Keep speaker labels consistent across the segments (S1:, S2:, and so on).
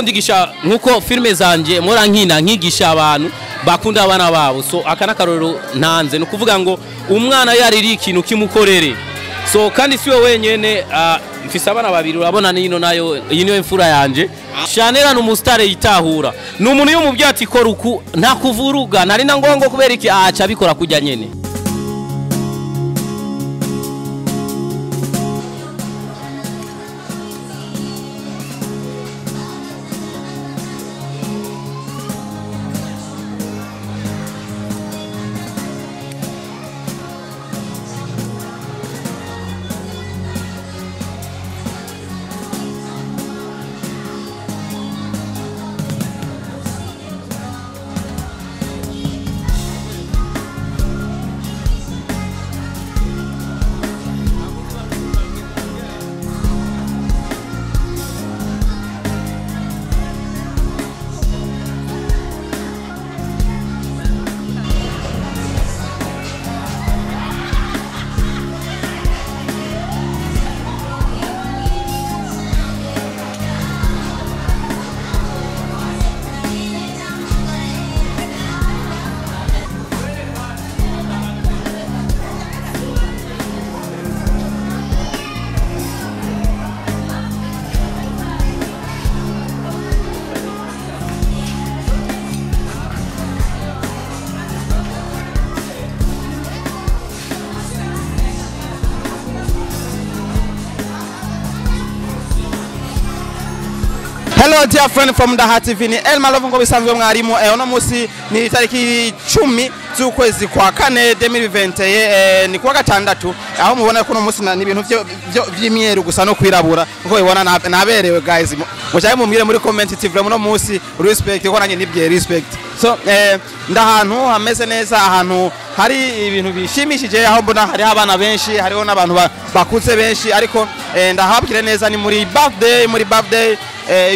S1: Ndigisha nkuko filme zanje mora nkina nkigisha abantu bakunda abana babo. So aka nakarorero ntanze no kuvuga ngo umwana yariri ikintu kimukorere. So kandi siwe wenyene, mfise abana babiri, urabona nino nayo iyi niyo imfura yanje. Shanera n'umustare yitahura, ni umuntu y'umuvyi ati kora uku nta kuvuruga ntari na ngongo kubera iki aca abikora kujya nyene.
S2: Hello dear friend from Ndaha TV, ni Elma Love ngo bisanzwe mwarimu. Uno musi ni tariki 10 z'ukwezi kwa kane 2020, ni kuwa gatandatu, aho mubona ko uno musi ni ibintu vy'imyeru gusa no kwirabura nko bibona naberewe guys. Mucaye mumbwire muri comment TV uno musi respect ko nanye nibwiye respect. So ndahantu hameze neza, ahantu hari ibintu bishimishije, aho mbona hari abana benshi, hariho n'abantu bakuze benshi, ariko ndahabwire neza ni muri birthday, muri birthday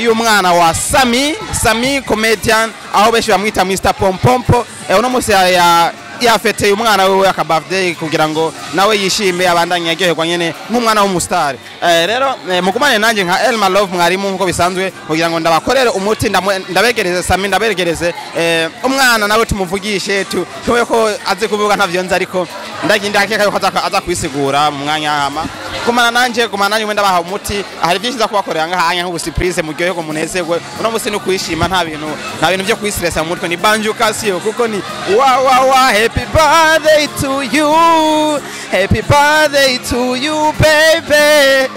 S2: y'umwana wa Sami, Sami comedian, aho benshi bamwita Mr Pompompo. Uno musi yafeteye umwana wewe aka birthday kugira ngo nawe yishime abandanye aryoherwa nyene nk'umwana w'umustar. Rero mugumane nanjye nka Elma Love mwarimu nkuko bisanzwe kugira ngo ndabakorere umuti, ndabegereze Sami, ndabegereze umwana nawe tumuvugishe tuwe ko aze kuvuga ntavyo nzi, ariko ndaginda hakeka yuko aza kwisigura mu mwanya hama. Kumana nanje, kumana nanjye wenda baha umuti, hari byinshi nza kubakorera ngahanya nk'ubu surprise muryoherwe munezerwe. Uno musi ni kwishima, nta bintu byo kwistressa mu mutwe, ni banjuka sio kuko ni wa wa wa happy birthday to you, happy birthday to you baby.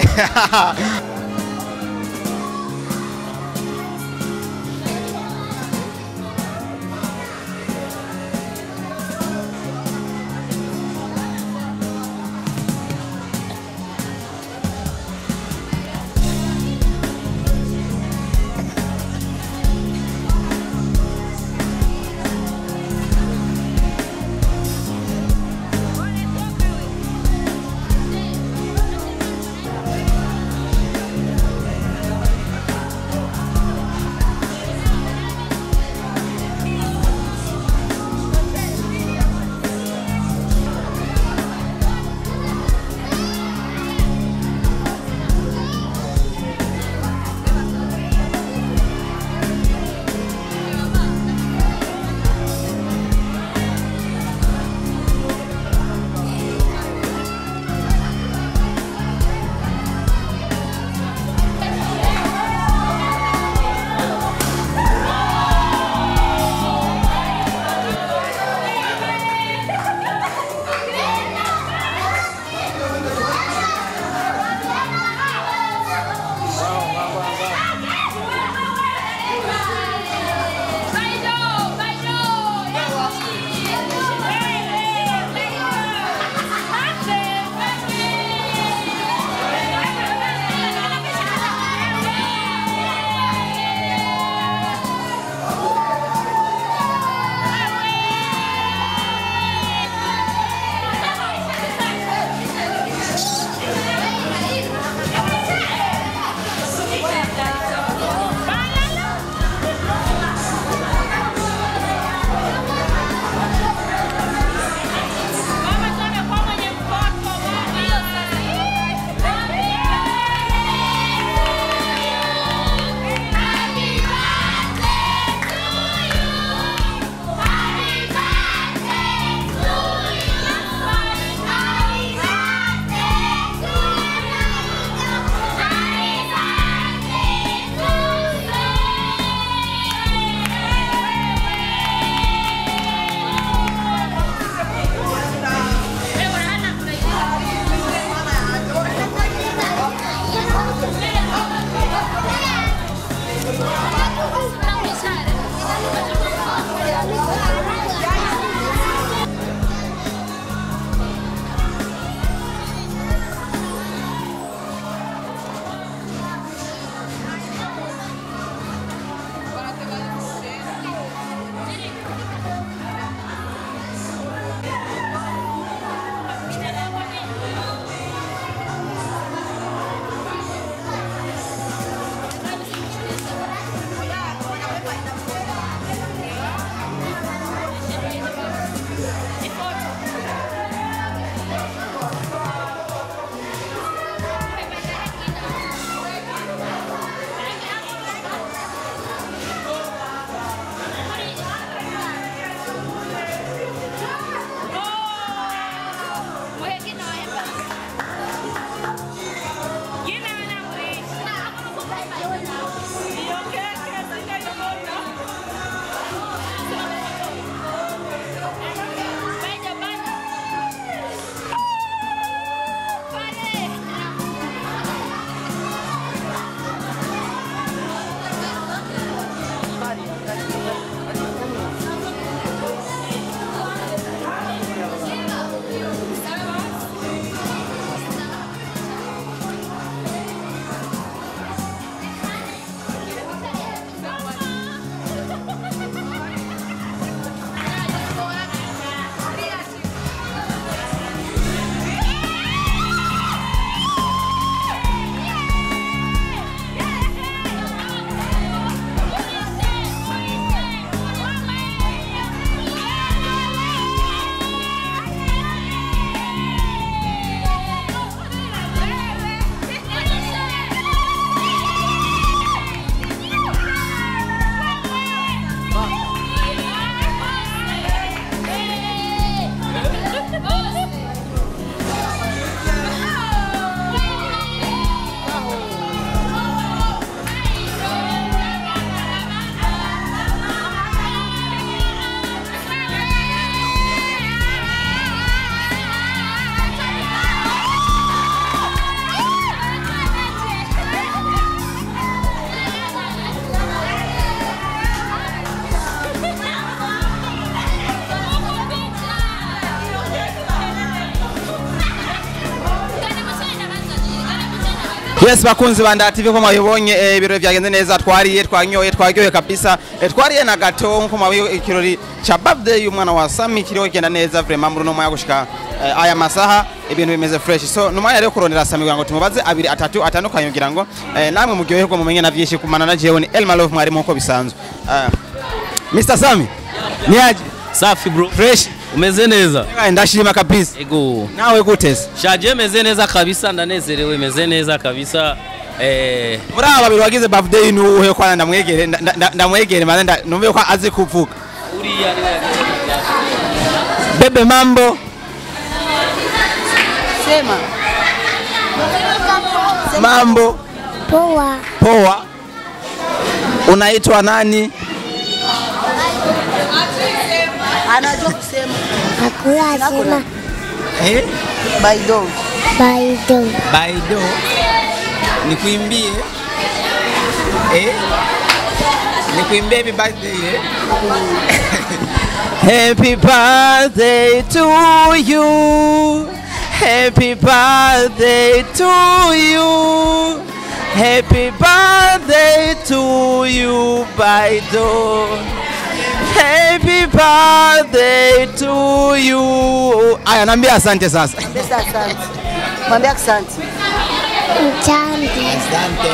S2: Yes, bakunzi ba Ndaha TV, ko mwabibonye, ibirori vyagenze neza, twariye, twanyoye, twaryohe kabisa. Twariye na gâteau nko mwabibonye. Ikirori cha birthday y'umwana wa Sami kiriho kigenda neza vraiment. Muri no mwanya gushika aya masaha ibintu bimeze fresh. So numwanya rero kurondera Sami kugira ngo tumubaze abiri atatu atandukanye, kugira ngo namwe muryoherwe, mumenye na vyinshi. Kumana na jewe ni Elma Love, mwarimu nkuko bisanzwe. Mr Sami, niaje?
S1: Safi bro.
S2: Fresh.
S1: Umeze neza?
S2: Ndashima kabisa.
S1: Ego.
S2: Nawe guteze?
S1: Shaje, meze neza kabisa, ndanezerewe, meze neza kabisa.
S2: Muri aba babiri wagize birthday ni uwuhe? Kwana ndamwegere, ndamwegere maze numve ko azi kuvuga.
S1: Uriya niwe yagize.
S2: Bebe, mambo?
S3: Sema.
S2: Mambo?
S4: Poa.
S2: Poa. Unaitwa nani?
S3: Anajua kusema.
S4: Hakuna sema.
S2: Eh?
S3: Baido.
S4: Baido.
S2: Baido. Nikuimbie? Eh? Nikuimbie happy birthday, eh? Happy birthday to you. Happy birthday to you. Happy birthday to you, Baido. Happy birthday to you. Aya, naambia asante sasa.
S3: Pesa, asante. Mwambie asante.
S4: Asante.
S2: Asante.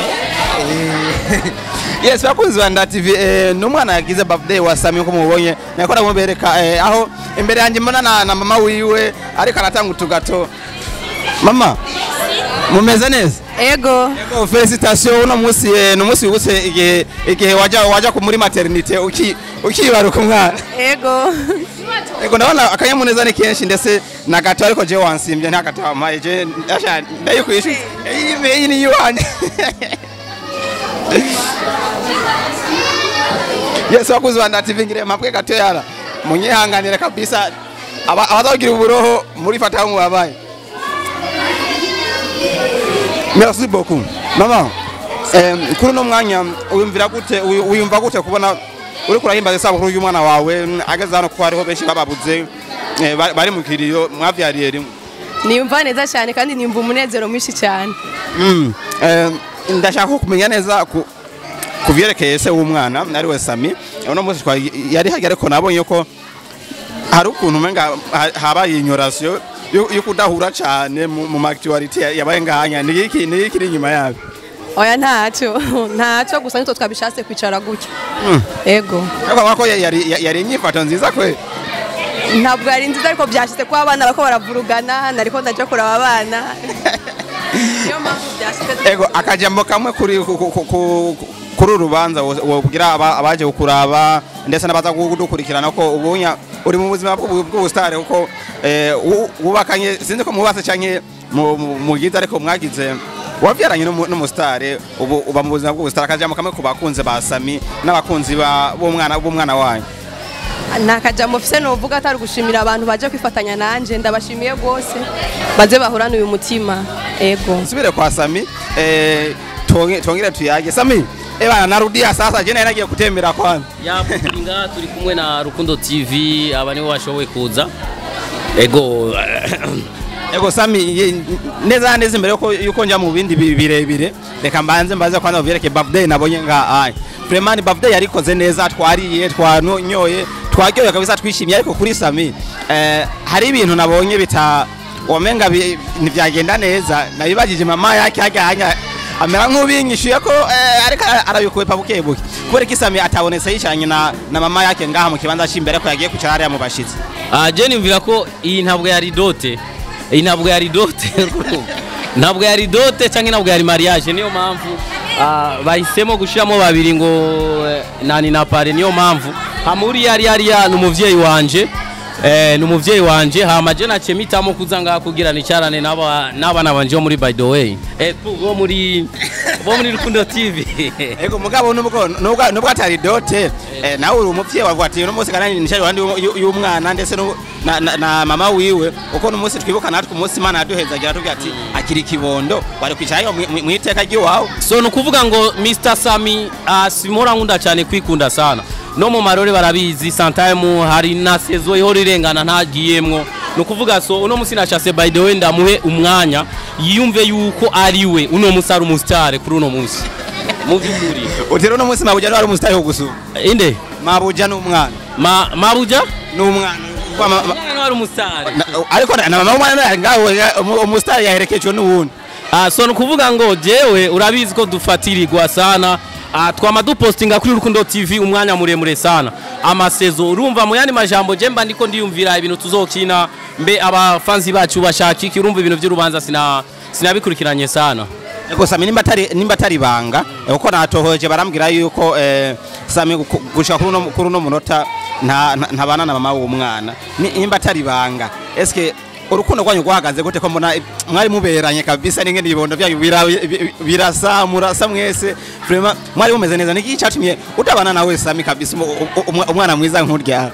S2: Yes, bakunzi ba Ndaha TV, n'umwana yagize birthday wa Sami nko mubonye, nako ndamubereka aho imbere yanjye mbona na mama wiwe ariko aratanga utugato. Mama, mumeze neza?
S3: Ego.
S2: Ego, félicitations. Uno munsi ni umunsi wibutse igihe waja ku muri maternité ukibaruka umwana.
S3: Ego.
S2: Ego, ndabona akanyamuneza ni kenshi, ndetse na gâteau, ariko je wansimbye nta gâteau wampaye. Je ndasha ndayikwishyuza, iyi ni iwanjye. Yes, bakunzi ba Ndaha TV, ngire mpabwe gâteau yara munyihanganire kabisa. Abazagira uburoho muri fata mu babaye. Merci beaucoup mama. Kuri uno mwanya uyumvira gute, uyumva gute kubona uriko urahimbaza isabukuru y'umwana wawe ageze hano, kuko hariho benshi bababuze, bari mu kiriyo mwavyariye rimwe?
S5: Niyumva neza cyane kandi niyumva umunezero mwinshi cyane.
S2: Ndashaka kumenya neza ku vyerekeye se w'umwana ari we Sami. Uno munsi yari hajya, ariko nabonye ko hari ukuntu umenga habaye ignorance yo kudahura cyane mu actualité yabaye ngahanya. Ni iki iri inyuma yabyo?
S5: Oya, ntacyo, ntacyo, gusa nitwo twabishatse kwicara gutya. Ego.
S2: Ariko urabona ko yari inyifato nziza kwe.
S5: Ntabwo yari nziza, ariko byashyize ko abana bariko baravurugana, nariko ndaja kuraba abana, niyo mpamvu byashyize.
S2: Ego, akajambo kamwe kuri kuri uru rubanza wobwira abaje kukuraba ndetse n'abaza kudukurikirana, ko ubunya uri mu buzima bw'ubusitari, kuko wubakanye, sinzi ko mubatse canke mugize, ariko mwagize wavyaranye n'umusitari, ubu uba mu buzima bw'ubusitari. Akajambo kamwe ku bakunzi ba Sami n'abakunzi b'umwana wanyu.
S5: Nta kajambo mfise novuga atari gushimira abantu baje kwifatanya nanje. Ndabashimiye rwose, baze bahorane uyu mutima. Ego.
S2: Nsubire kwa Sami, tongere tuyage. Sami, bana, narudia sasa, je nagiye kutembera kwanza.
S1: Ya, turi ngaha, turi kumwe na Rukundo TV, aba nibo bashoboye kuza. Ego.
S2: Ego Sami, neza neza imbere yuko njya mu bindi birebire, reka mbanze mbaze kwanza uvyereke birthday nabonye nga ai. Vraiment ni birthday yarikoze neza, twariye, twanyoye, twaryoye kabisa, twishimye. Ariko kuri Sami, hari ibintu nabonye bita wamenga ntibyagenda neza. Nabibagije mama yake hajya amera nk'ubinyishuye ko ariko arabikwepa buke buke. Kubera ko Sami atabonetse yicaranye na mama yake ngaha mu kibanza cy'imbere, ko yagiye kwicara hariya mu bashitsi?
S1: Ah, je nimvira ko iyi ntabwo yari dot, iyi ntabwo yari dot, ntabwo yari dot cyangwa ntabwo yari mariage. Niyo mpamvu bahisemo gushiramo babiri ngo nani na parrain. Niyo mpamvu hamuri yari yari ni umuvyeyi wanje, ni umuvyeyi wanje. Hama je naciye mpitamo kuza ngaha kugira nicarane n'abana banje bo muri, by the way, bo muri Rukundo TV.
S2: Ego, mugabo nubwo atari dot, nawe uri umuvyeyi, wavuga ati uno munsi kandi nishari wandi y'umwana ndetse na mama wiwe, uko n'umunsi twibuka natwe umunsi Imana yaduhezagira tuvuga ati akiri kibondo, wari kwicara mu iteka ry'iwawe.
S1: So ni ukuvuga ngo Mr Sami, simora nkunda cyane kwikunda sana, no mu marore barabizi, sometime hari na saison ihora irengana ntagiyemwo. Ni ukuvuga, so uno munsi nashase, by the way, ndamuhe umwanya. Yiyumve yuko ari we uno munsi ari umusitare kuri uno munsi mu by'ukuri.
S2: Utero uno munsi Mabuja ari umusitari wo gusuma.
S1: Inde?
S2: Mabuja n'umwana.
S1: Mabuja
S2: n'umwana.
S1: Umwana ari umusitari.
S2: Ariko na mama w'umwana ngaho umusitari yaherekejwe n'uwundi.
S1: So nukuvuga ngo jewe urabizi ko dufatirirwa sana. Twama dupostinga kuri Rukundo TV umwanya muremure sana amasezo, urumva mu yandi majambo je mba ndiko ndiyumvira ibintu tuzokina, mbe abafanzi bacu bashaka iki, urumva ibintu by'urubanza sinabikurikiranye sana.
S2: Ego Sami, nimba atari banga, kuko natohoje barambwira yuko Sami gushika kuri uno munota ntabana na mama w'umwana. Nimba atari banga, eske urukundo rwanyu rwahagaze gute, ko mbona mwari muberanye kabisa, n'ingene ibibondo byanyu birasa, murasa mwese, vraiment mwari mumeze neza? Niki cyatumye utabana nawe Sami kabisa, umwana mwiza nkurya?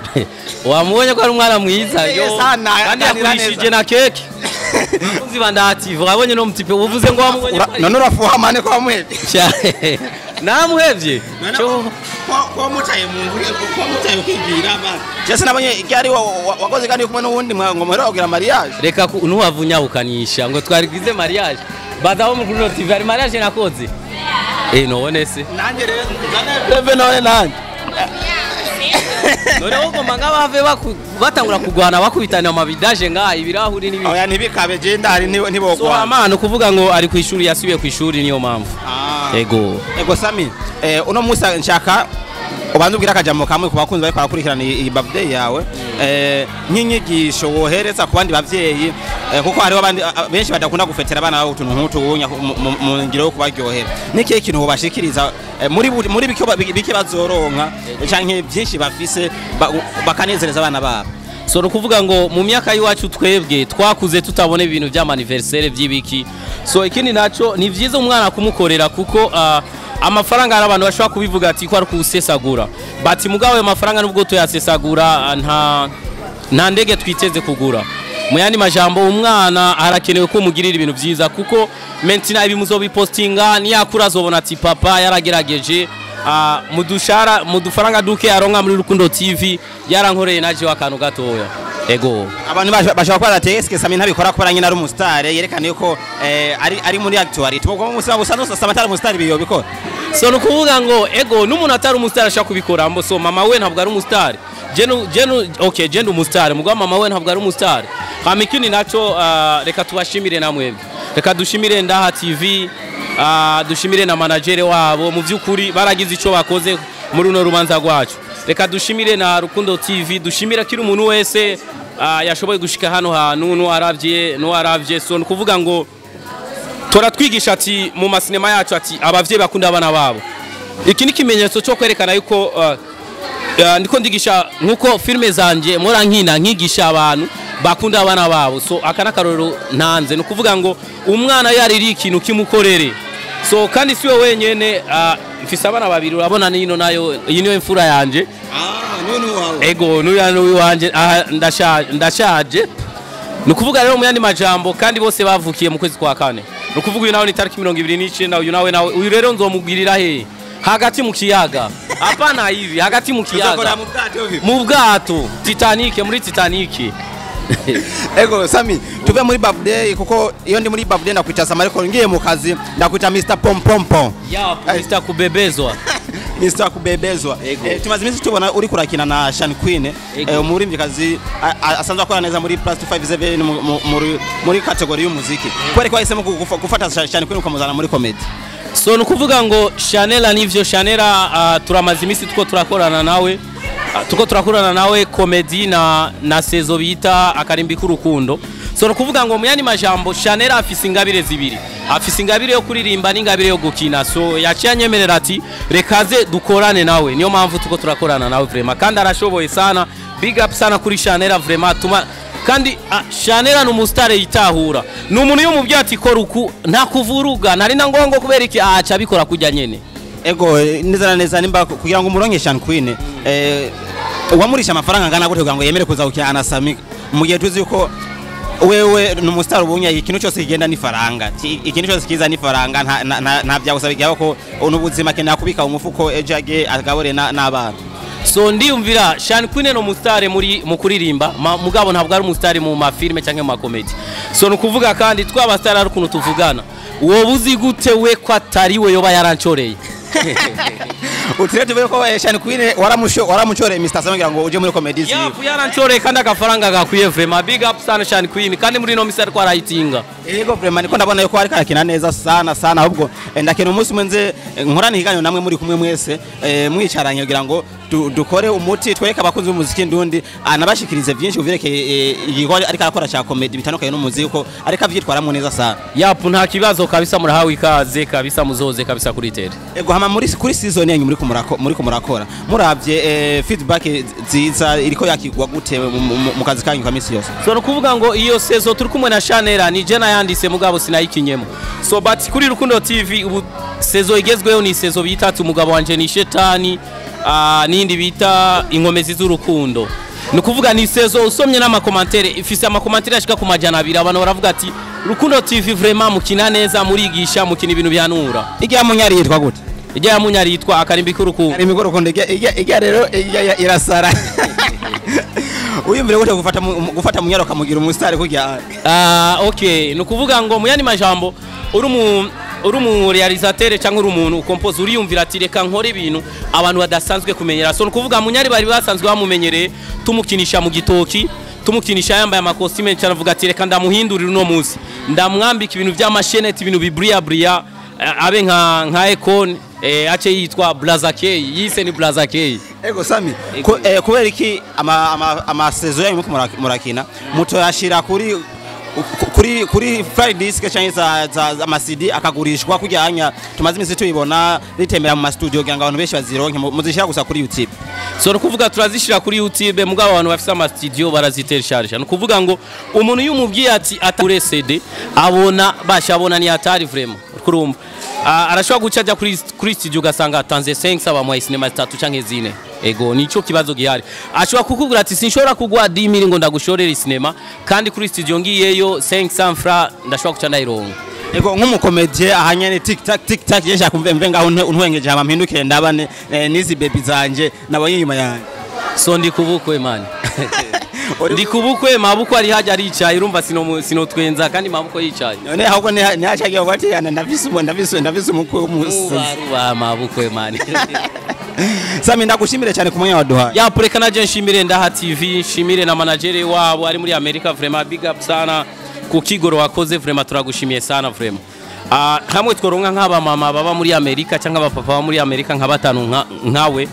S1: Wamubonye ko ari umwana mwiza yo,
S2: Sana,
S1: kandi
S2: aganira
S1: yakurishije
S2: neza.
S1: Na keke abakunzi ba Ndahative wabonye no mutipe uvuze ngo wamubonye ko
S2: None urafuha mane ko wamuhevye?
S1: Namuhevye.
S2: Ko mutaye mu nzu, ko mutaye ukigira bana, je sinabonye iryari wakoze kandi kumwe n'uwundi ngo muhera kugira mariage.
S1: Reka ntuhavunyawukanisha ngo twarigize mariage, badaho mu Rukundo TV hari mariage nakoze, none se?
S2: Nanjye rero nzane none nanjye.
S1: Noneho ugomba nk'abave batangura kugwana, bakubitana amabidaje ngaha, ibirahuri n'ibindi.
S2: Oya, ntibikabe, je ndahari
S1: So
S2: ntibogwana.
S1: Amana ukuvuga ngo ari ku ishuri, yasubiye ku ishuri, niyo mpamvu. Ego.
S2: Ego Sami, uno munsi nshaka ubanze ubwira akajambo kamwe ku bakunzi bariko barakurikirana iyi birthday yawe, nk'inyigisho wohereza ku bandi bavyeyi, kuko hariho abandi benshi badakunda gufetera abana babo utuntu nk'utu wunya mu ngiro yo kubaryohera. Nikihe kintu wobashikiriza muri bike bazoronka canke byinshi bafise bakanezereza abana babo?
S1: So ni ukuvuga ngo mu myaka y'iwacu twebwe twakuze tutabona ibintu by'amaniversaire by'ibiki. So ikindi naco, ni byiza umwana kumukorera, kuko amafaranga, hari abantu bashobora kubivuga ati ko ari kuwusesagura, bati mugabo ayo mafaranga nubwo tuyasesagura, nta ndege twiteze kugura. Mu yandi majambo, umwana arakenewe ko umugirira ibintu byiza, kuko mentina ibi muzobipostinga, niyakura azobona ati papa yaragerageje, mudushara mudufaranga duke aronka muri Rukundo TV yarankoreye naje akantu gatoya. Ego.
S2: Abantu bashobora kuba bati eske Sami ntabikora kubera nyine ari umusitare, yerekana yuko ari muri actuality, ubwo mu buzima busanzwe Sami atari umusitare biyo bikora?
S1: So ni ukuvuga ngo ego, n'umuntu atari umusitari ashobora kubikora mbo. So mama we ntabwo ari umusitari, jenu okay, jenu umusitari, mugabo mama we ntabwo ari umusitari. Hama ikindi naco, reka tubashimire namwebwe, reka dushimire Ndaha TV, dushimire na manager wabo, mu by'ukuri baragize ico bakoze muri runo rubanza rwacu. Reka dushimire na Rukundo TV, dushimire kiri umuntu wese yashoboye gushika hano hantu, n'uwaravye. So ni ukuvuga ngo turatwigisha ati mu masinema yacu ati abavyeyi bakunda abana babo. Iki ni ikimenyetso cyo kwerekana yuko ndiko ndigisha nkuko filime zanje mpora nkina, nkigisha abantu bakunda abana babo. So aka n'akarorero ntanze, ni ukuvuga ngo umwana yaririye ikintu kimukorere. So kandi siwe wenyene, mfise abana babiri, urabona nino nayo, iyi niyo imfura yanje.
S2: None wawe?
S1: Ego, n'uriya n'uwiwanje. Aha ndashaje. Ni ukuvuga rero mu yandi majambo, kandi bose bavukiye mu kwezi kwa kane, ni ukuvuga uyu nawe ni tariki 29, uyu nawe uyu rero nzomugirira he? Hagati mu kiyaga, hapana hivi, hagati mu
S2: Tuzokora
S1: kiyaga.
S2: Mu bwato vipi?
S1: Mu bwato Titanic, muri Titanic.
S2: Ego Sami, tuve muri birthday, kuko iyo ndi muri birthday ndakwita Sami, ariko ngiye mu kazi ndakwita Mr Pom Pom Pom.
S1: Ya Mr kubebezwa.
S2: Mr kubebezwa.
S1: Ego.
S2: Tumaze iminsi tubona uri kurakina na Shan Queen,
S1: Ego.
S2: Umuririmbyikazi asanzwe akora neza muri plus 257 muri category y'umuziki. Kubera ko wahisemo gufata Shan Queen ukamuzana muri comedy?
S1: So ni ukuvuga ngo Shanela, nivyo, Shanela, turamaze iminsi tuko turakorana nawe, tuko turakorana nawe comedy na sezo bita Akarimbi k'urukundo. So ni ukuvuga ngo mu yandi majambo, Shanela afise ingabire zibiri, afise ingabire yo kuririmba n'ingabire yo gukina. So yaciye anyemerera ati rekaze dukorane nawe, niyo mpamvu tuko turakorana nawe vraiment, kandi arashoboye sana. Big up sana kuri Shanela vraiment. Tuma kandi Shanela ni umusitare yitahura, ni umuntu iyo umubwiye ati kora uku nta kuvuruga, ntari na ngombwa kubera iki aca abikora kujya nyene.
S2: Ego, neza na neza, nimba kugira ngo umuronke Shan Queen, wamurisha amafaranga angana gute kugira ngo yemere kuza gukina na Sami, mu gihe tuzi ko wewe ni umustar, ubunye ikintu cyose kigenda n'ifaranga, ikintu cyose kiza n'ifaranga, nta byagusaba igihe ko n'ubuzima akeneye kubika umufuko ejo age agabure n'abana?
S1: So ndiyumvira Shan Queen no mustare muri mu kuririmba, mugabo ntabwo ari umustare mu ma filme cyangwa mu ma comedy. So nukuvuga kandi twaba star ari ukuntu tuvugana. Uwo buzi gute we ko atari we yoba yarancoreye?
S2: Utire tuvuye ko Shan Queen waramushoreye Mr. Sami ngo uje muri comedy ziwe.
S1: Yapu yarancoreye kandi agafaranga gakwiye vraiment. Big up sana Shan Queen, kandi muri no misa twarayitinga.
S2: Yego vraiment niko ndabona yuko ariko arakina neza sana sana, ahubwo ndakena umunsi umwe nze nkorana ikiganiro namwe muri kumwe mwese, mwicaranye kugira ngo dukore umuti twereke abakunzi b'umuziki ndundi, anabashikirize byinshi kuvyerekeye igikorwa ariko arakora cya comedy bitandukanye n'umuziki, ko ariko avyitwaramo neza sana.
S1: Yapu nta kibazo kabisa, murahawe ikaze kabisa, muzoze kabisa kuri tere.
S2: Ego hama muri kuri season yanyu muri kumurakora muravye feedback nziza iriko yakigwa gute mu kazi kanyu ka misi yose?
S1: So nukuvuga ngo iyo season turi kumwe na Chanera ni je nayanditse mugabo sinayikinyemo. So but kuri Rukundo TV ubu season igezweho ni season bita umugabo wanje ni shetani, nindi bita inkomezi z'urukundo. Nukuvuga ni season usomye n'amakomantere ifise amakomantere ashika ku 200, abantu baravuga ati Rukundo TV vraiment mukina neza, murigisha, mukina ibintu byanura.
S2: Ijya munyari yitwa gute?
S1: Ijya munyari yitwa akarimbi k'urukundo.
S2: Akarimbi k'urukundo ijya rero ijya irasara. Uyumvire gute gufata munyari ukamugira umustar kujya?
S1: Okay, nukuvuga ngo muyani majambo uri mu realisateur cyangwa uri umuntu ukompose uriyumvira ati reka nkore ibintu abantu badasanzwe kumenyera. So nukuvuga munyari bari basanzwe bamumenyereye tumukinisha mu gitoki, tumukinisha yambaye amakositime cyane, avuga ati reka ndamuhindurira uno munsi, ndamwambika ibintu by'amasheneti, ibintu bibriya briya, abe nka Econ, ace yitwa Blaza K, yise ni Blaza K.
S2: Ego Sami, kubera iki ama saison yanyu murakina mutoyashira kuri flash disk cyangwa za ama CD akagurishwa kujyanya tumaze iminsi tuyibona ritemera mu studio kugira ngo abantu benshi bazironke, muzishira gusa kuri YouTube?
S1: So nukuvuga turazishira kuri YouTube, mugabo abantu bafise ama studio barazitersharja. Nukuvuga ngo umuntu yumubwiye ati atakure CD abona bashabona ni atari vraiment kurumva. Arashobora guca ajya kuri studio ugasanga atanze 5 bamuhaye cinema 3 canke 4. Ego nico kibazo gihari. Ashobora kukubwira ati sinshobora kugwa 10000 ngo ndagushorere cinema, kandi kuri studio ngiyeyo 500 francs ndashobora guca ndayironka.
S2: Ego nk'umukomedie ahanyene tic tac tic tac yesha kumve mve ngaho untwengeje hama mpindukire ndabane nizi baby zanje nabonye inyuma yanjye.
S1: So ndikubukwe man. Ndikubukwe mabukwe ari hajya aricaye, urumva sinotwenza kandi mabukwe yicaye.
S2: None ahubwo ni hacagiye bati yana ndavise umukwe w'umusazi.
S1: Ubaruba mabukwe man.
S2: Sami ndagushimire cyane ku mwanya waduhaye.
S1: Ya pureka naje nshimire Ndaha TV, nshimire na manager wabo ari muri America, vraiment big up sana ku kigoro wakoze, vraiment turagushimiye sana vraiment. Hamwe tworonka nk'aba mama baba muri America cyangwa abapapa baba muri America nka batanu nkawe,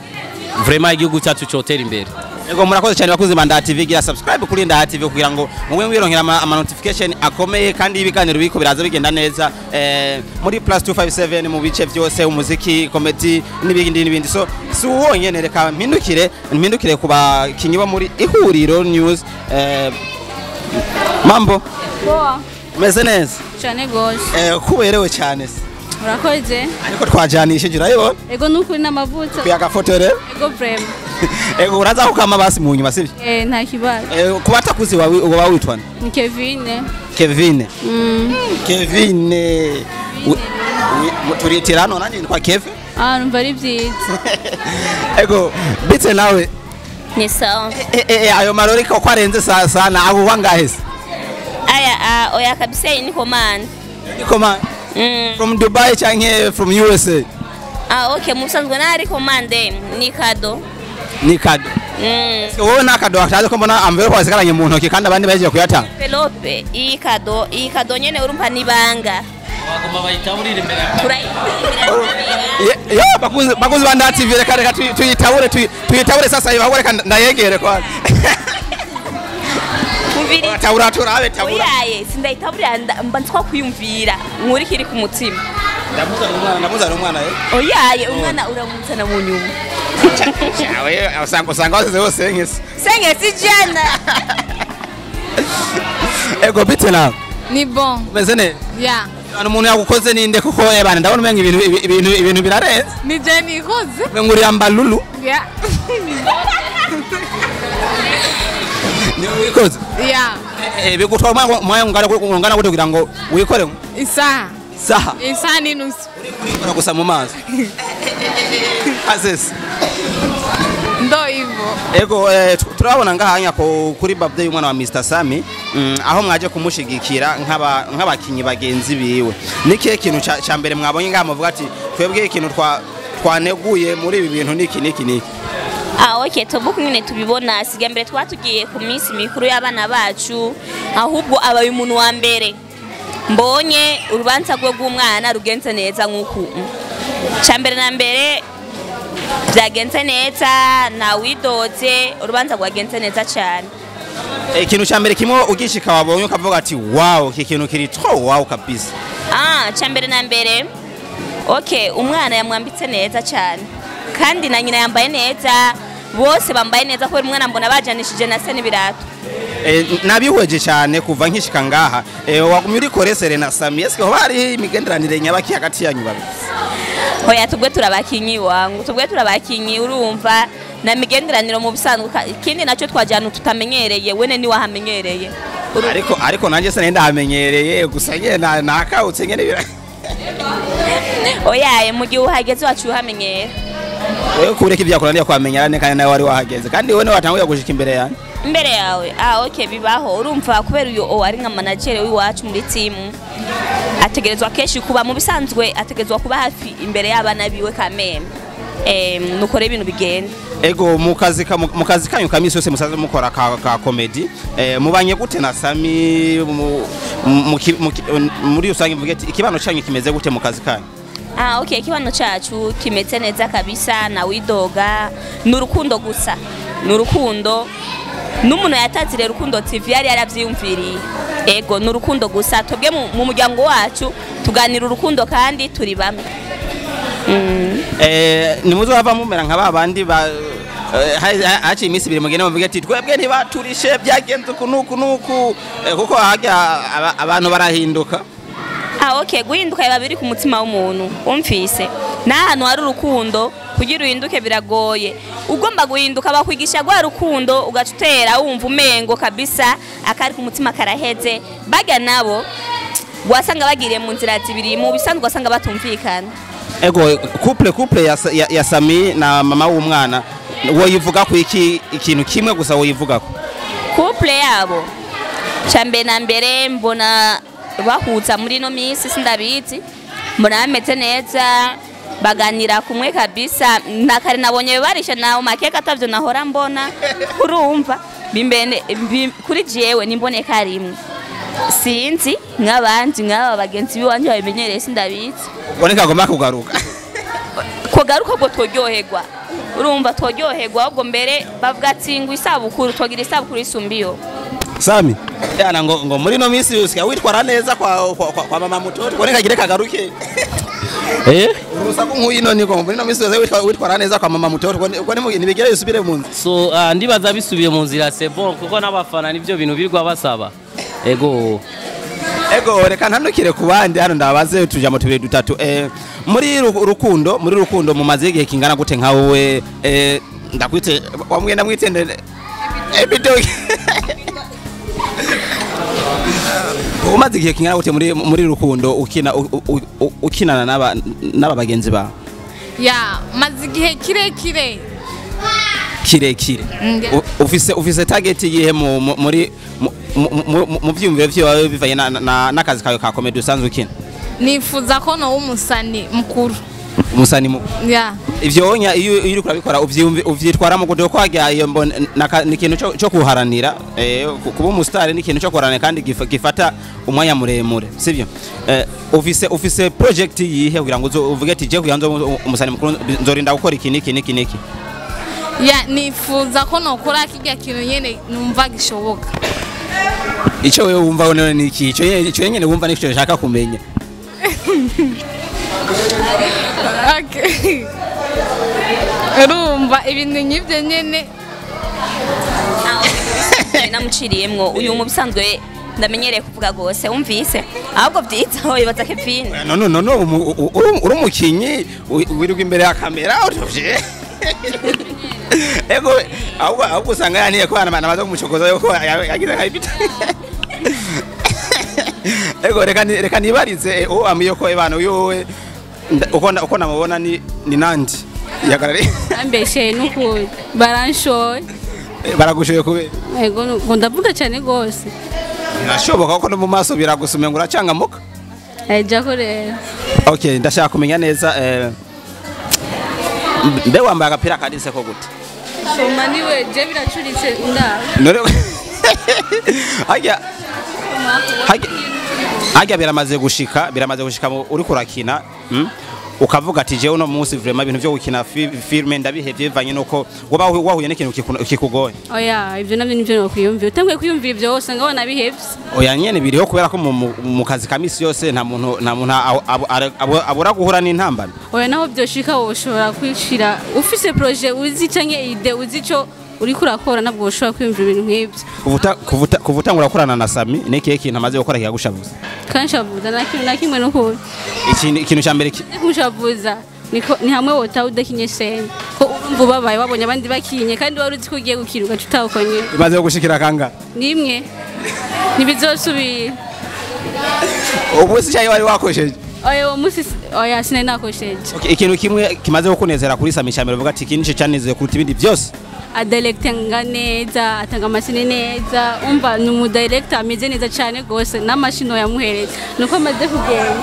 S1: vraiment igihugu cyacu cyotera imbere.
S2: Ego murakoze cyane bakuzi ba Ndaha TV, gira subscribe kuri Ndaha TV kugira ngo mugwe mwironkera ama notification akomeye kandi ibiganiro biko biraza bigenda neza muri plus 257 mu bice byose, umuziki, comedy n'ibindi n'ibindi. So si wonyene, reka mpindukire kuba kinyiba muri Ihuriro News. Mambo
S6: poa,
S2: meze neza
S6: cyane gose.
S2: Kuberewe cyane se.
S6: Murakoze.
S2: Ariko twajanishije urayibona?
S6: Ego nukuri n'amavuta.
S2: Kuyagafoto rero?
S6: Ego vraiment.
S2: Ego uraza kukama basi mu nyuma sivyo?
S6: Nta kibazo.
S2: Kuba atakuzi wawe witwa?
S6: Ni Kevin.
S2: Kevin. Kevin. Turitirano nani kwa Kevin?
S6: Numva ari byiza.
S2: Ego bitse nawe.
S7: Ni sawa.
S2: Ayo marori ko kwarenze sana abo wangahe se?
S7: Aya oya kabisa ni command.
S2: Ni command. From Dubai canke from USA?
S7: Okay, musanzwe nari commande ni kado.
S2: Ni kado. Wowe na kado ashaje ko mbona amvero kwasigaranye mu ntoki kandi abandi baje kuyatanga.
S7: Envelope iyi kado nyene urumva nibanga.
S1: Bagomba bayitaburira imbere.
S2: Yo bakuzi ba Ndaha TV reka tuyitabure sasa hivi, reka ndayegere kwa. Tabura turabe tabura.
S7: Oyaye sindayitaburira mba ntwa kuyumvira nkurikiri ku mutima.
S2: Ndamuzana umwana
S7: Oyaye umwana uramuzana mu nyuma.
S2: Yawe usanga wasize hose nkese.
S7: Sengesi jana.
S2: Ego bite nawe?
S8: Ni bon.
S2: Umeze neza?
S8: Yeah.
S2: Umuntu yagukoze ninde kuko ebana ndabona umenga ibintu birarenze.
S8: Ni je nikoze.
S2: Umenga uri ambalulu.
S8: Yeah.
S2: Ni wikoze?
S8: Yeah.
S2: Bigutwara umwanya ungana gute kugira ngo wikore?
S8: Isaha.
S2: Isaha.
S8: Isaha n'inusu.
S2: Urikora gusa mu maso. Asese.
S8: Ndo
S2: Ego turabona ngahanya ko kuri birthday y'umwana wa Mr Sami, aho mwaje kumushigikira nk'abakinyi bagenzi biwe. Nikihe kintu ca mbere mwabonye ngaha muvuga ati twebwe ikintu twaneguye muri ibi bintu niki niki niki?
S7: Okay, tobuku nyine tubibona siga mbere twatugiye ku minsi mikuru y'abana bacu, ahubwo abaye umuntu wa mbere mbonye urubanza rwe rw'umwana rugenze neza nk'uku. Ca mbere na mbere byagenze neza, ntawidoze, urubanza rwagenze neza cyane.
S2: Ikintu ca mbere kimwe ugishika wabonye ukavuga ati wow, iki kintu kiri trop wow kabisa.
S7: Ca mbere na mbere, okay, umwana yamwambitse neza cyane, kandi na nyina yambaye neza, bose bambaye neza kubera umwana mbona bajanishije na se n'ibirato.
S2: Nabihweje cyane kuva nkishika ngaha, wagumye uri koresere na Sami, eske hoba hari imigenderanire nyabaki hagati yanyu babiri?
S7: Hoya, tubwe turabakinyi wangu, tubwe turabakinyi, urumva na migenderaniro mu bisanzwe. Ikindi nacyo twajyana tutamenyereye, wene ni wahamenyereye.
S2: Ariko nanjye se ndahamenyereye, gusa nyene nakawutse nyene bira.
S7: Oyaye, mu gihe uhageze wacu uhamenyera.
S2: Wewe kureka ibyakunaniye kwamenyera kandi nawe wari wahageze, kandi wewe niwe watanguye gushika imbere yanjye.
S7: Imbere yawe? Okay, bibaho. Urumva kubera uyu o ari nka manager w'iwacu muri team, ategerezwa kenshi kuba mu bisanzwe, ategerezwa kuba hafi imbere y'abana biwe kameme, nukore ibintu bigenda.
S2: Ego, mu kazi kanyu ka misi yose musanzwe mukora ka comedy, mubanye gute na Sami muri rusange? Mvuge ati ikibano cyanyu kimeze gute mu kazi kanyu?
S7: Okay, ikibano cacu kimeze neza kabisa, na widoga, ni urukundo gusa, ni urukundo. N'umuntu yatazire Rukundo TV yari yaravyiyumviriye. Ego, ni urukundo gusa. Twebwe mu muryango wacu tuganira urukundo kandi turi bamwe.
S2: Nimuzohava mumera nka ba bandi ba haciye iminsi 2 mugende muvuge ati twebwe ntibaturishe, byagenze uku nuku nuku, kuko harya abantu barahinduka.
S7: Okay, guhinduka biba biri ku mutima w'umuntu. Umvise n'ahantu hari urukundo, kugira uhinduke biragoye. Ugomba guhinduka bakwigisha rwa rukundo, ugaca utera wumva umengo kabisa akari ku mutima karaheze. Barya nabo wasanga bagiriye mu nzira zibiri, mu bisanzwe wasanga batumvikana.
S2: Ego, couple ya Sami na mama w'umwana woyivuga ku iki? Ikintu kimwe gusa woyivuga ko.
S7: Couple yabo, cya mbere na mbere mbona bahuza muri ino minsi, sindabizi, mbona bameze neza, baganira kumwe kabisa. Na kare nabonye barisha nawe makeka atavyo nahora mbona. Urumva bimbene kuri jewe nimboneka rimwe, sinzi nk'abandi nk'aba bagenzi biwanje babimenyereye, sindabizi.
S2: Ubwo ntikagomba kugaruka.
S7: Kugaruka ubwo tworyoherwa, urumva tworyoherwa ahubwo. Mbere bavuga ati ngo isabukuru twagira isabukuru isumbiyo.
S2: Sami yana ngo muri no minsi usigaye witwara neza kwa mama mutoto, ngo ntikagire kagaruke. Urusaku nk'uyu niko muri no minsi usigaye witwara neza kwa mama mutoto, ngo ntibigere yusubire mu nzu.
S1: So ndibaza bisubiye mu nzira, c'est bon, kuko n'abafana nivyo bintu birirwa basaba. Ego.
S2: Ego, reka ntanukire ku bandi hano ndabaze tujamo tubiri dutatu. Muri rukundo mumaze igihe kingana gute nka wowe? Ndakwite wamwe ndamwitende ebitoki. Umaze igihe kingana gute muri rukundo ukina ukinana n'aba bagenzi bawe?
S8: Ya, maze igihe kirekire.
S2: Kirekire. Ufise target yihe mu mu- muri mu- mu- mu- mu vyiyumviro vyawe bivanye n'akazi kawe ka comedy usanzwe ukina?
S8: Nifuza ko noba umusani mukuru.
S2: Umusani mu
S8: Ya.
S2: Ivyo onya iyo uriko urabikora uvyitwaramo gute? Ko harya iyo ni ikintu co kuharanira, kuba umusitari ni ikintu co kuharanira kandi gifata umwanya muremure, sivyo? Ufise project yihe kugira ngo uvuge ati je kugira ngo nzobe umusani mukuru nzorinda gukora iki niki niki niki?
S8: Ya, nifuza ko nokora kirya kintu nyene numva gishoboka.
S2: Ico wewe wumva none ni iki? Ico nyene wumva nico ushaka kumenya.
S8: Okay. Urumva ibintu nk'ibyo nyene.
S7: Namuciriyemwo uyu mu bisanzwe ndamenyereye kuvuga gose, wumvise ahubwo byiza wibaza Kevin.
S2: No, no, no, no, uri umukinyi, wirirwa imbere ya kamera utuvye. Ego, ahubwo usanga yaniye ko abantu bamaze kumucokoza yuko yagize nka ibita. Ego, reka nibarize uwo ambwiye ko ebana uyowe uko namubona ni nandi. Ihagarare.
S6: Ambeshe n'ukuri baranshoye.
S2: Baragushoye kubera?
S6: Ego, ngo ndavuga cyane gose.
S2: Birashoboka ko no mu maso biragusumye ngo uracangamuka.
S6: Jako rero.
S2: Okay, ndashaka kumenya neza mbe wambaye agapira kanditse ko gute?
S6: Soma niwe je biracuritse ndaba.
S2: Nore hajya hajya biramaze gushika uri kurakina ukavuga ati jewe no munsi vraiment ibintu byo gukina filme ndabihevye bivanye nuko wahuye n'ikintu kikugoye.
S6: Oya, ivyo navyo nivyo nokwiyumvira. Utanguye kwiyumvira ivyo usanga wanabihevye.
S2: Oya nyene biriho kubera ko mu kazi ka misi yose nta muntu abura guhura n'intambara.
S6: Oya naho byoshika woshobora kwishira ufise projet uzi canke ide uzi ico uriko urakora nabwo ushobora kwiyumvira ibintu nk'ivyo.
S2: Kuva utangura gukorana na Sami n'ikihe kintu amaze gukora kikagushavuza?
S6: Kanshavuza na kimwe n'ukuri.
S2: Ikintu cya mbere
S6: kushavuza niko ni hamwe wota udakinye sene ko urumva ubabaye wabonye abandi bakinye kandi wari uzi ko ugiye gukira ugaca utawukonye.
S2: Imaze gushikira kanga?
S6: Nimwe ntibizosubira.
S2: Ubu si cyayo wari wakosheje?
S6: Oya uwo munsi oya sinari nakosheje.
S2: Okay, ikintu kimwe kimaze kukunezera kuri Sami cya mbere uvuga ati iki nico cyanezeye kuruta ibindi byose?
S6: Adirectinga neza, atanga amashini neza, umva ni umudirector ameze neza cyane gose n'amashino yamuhereza nuko amaze kugenda.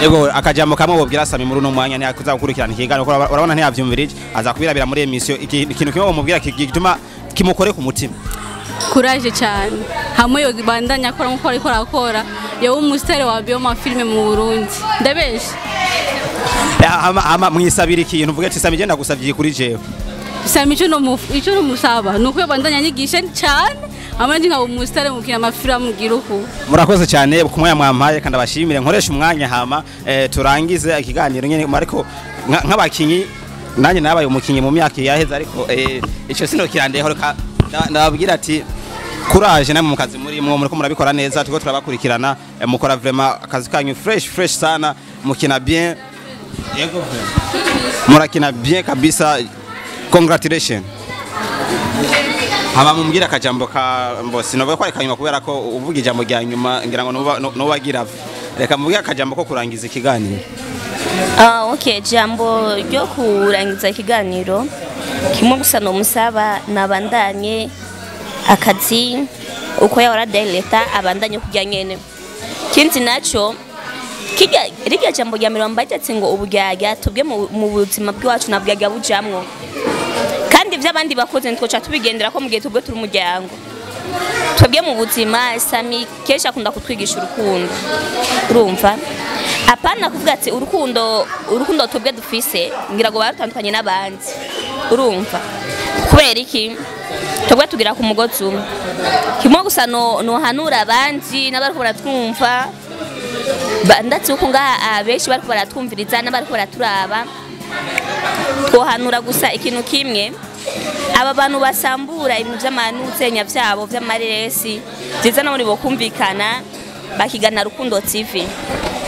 S2: Yego, akajambo kamwe wobwira Sami muri uno mwanya ni akuzagukurikirana ikiganiro kuko urabona ntiyavyumvirije azakubirabira muri emission. Ikintu kimwe womubwira gituma kimukore ku mutima.
S6: Courage cyane hamwe yo bandanya akora nkuko ariko arakora yewe umusitari wa bioma filme mu Burundi ndabeshe.
S2: Ama mwisabira ikintu uvuge ati Sami je ndagusavye kuri jewe.
S6: Sami ico no musaba nuko bandanya nyigisha cyane amandi nka umusitari mukina amafilm mugira uko.
S2: Murakoze cyane ku mwanya mwampaye kandi abashimire nkoresha umwanya hama turangize ikiganiro nyene ariko nk'abakinyi nanjye nabaye umukinyi mu myaka yaheze ariko ico sino kirandeho reka ndababwira ati courage namwe mu kazi muri mwo muriko murabikora neza tuko turabakurikirana mukora vraiment akazi kanyu fresh sana mukina bien. Yego murakina bien kabisa, congratulations. Haba mumbwira akajambo ka mbosi novuga ko ari kanyuma kubera ko uvuga ijambo rya nyuma ngira ngo nubagira reka mubwira akajambo ko kurangiza ikiganiro.
S7: Okay, jambo ryo kurangiza ikiganiro kimwe gusa no musaba nabandanye akazi uko yahora director abandanye kujya nyene. Kindi naco kirya jambo rya mirongo ati ngo uburyarya tubwe mu buzima bwacu nabwaga bujamwo kandi ivy'abandi bakoze ntitwoca tubigendera ko mugihe tubwe turi umuryango. Twebwe mu buzima Sami kesha akunda kutwigisha urukundo, urumva apana kuvuga ati urukundo twebwe dufise ngira ngo barutandukanye n'abandi, urumva kubera iki twebwe tugira ku mugozi umwe. Kimwe gusa no hanura abandi n'abariko baratwumva ndatse uko ngaha abenshi bariko baratwumviriza n'abariko baraturaba, twohanura gusa ikintu kimwe aba bantu basambura ibintu by'amanuzenya vyabo vy'amareresi byiza nabo bo kumvikana bakigana Rukundo TV.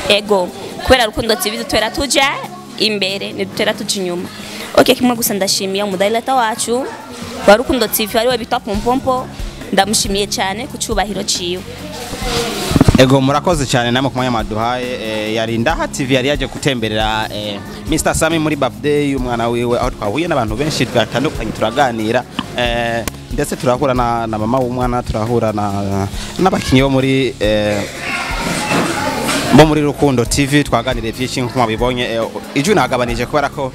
S7: Ego kubera Rukundo TV dutera tuja imbere nidutera tuja inyuma. Okay, kimwe gusa ndashimiye umudirector wacu wa Rukundo TV ariwe bitwa Pompompo, ndamushimiye cyane ku cyubahiro ciwe.
S2: Ego murakoze cyane namwe kumwanya maduhaye. Yari Ndaha TV yari yaje gutemberera Mr Sami muri birthday y'umwana wiwe aho twahuye n'abantu benshi batandukanye turaganira ndetse turahura na mama w'umwana, turahura n'abakinyi bo muri bo muri Rukundo TV twaganiriye byinshi nkuko mwabibonye. Ijwi nagabanije kubera ko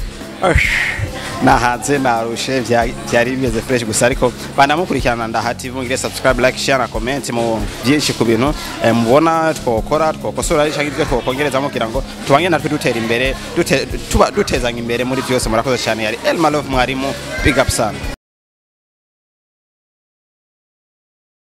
S2: nahanze narushe byari bimeze fresh gusa ariko banamukurikirana Ndaha TV mugire subscribe, like, share na comment mu byinshi ku bintu mubona twokora twokosora cyangwa ibyo twokongereza mugira ngo tubange natwe dutera imbere dutezanya imbere muri byose. Murakoze cyane. Yari Elma Love mwarimu, big up sana.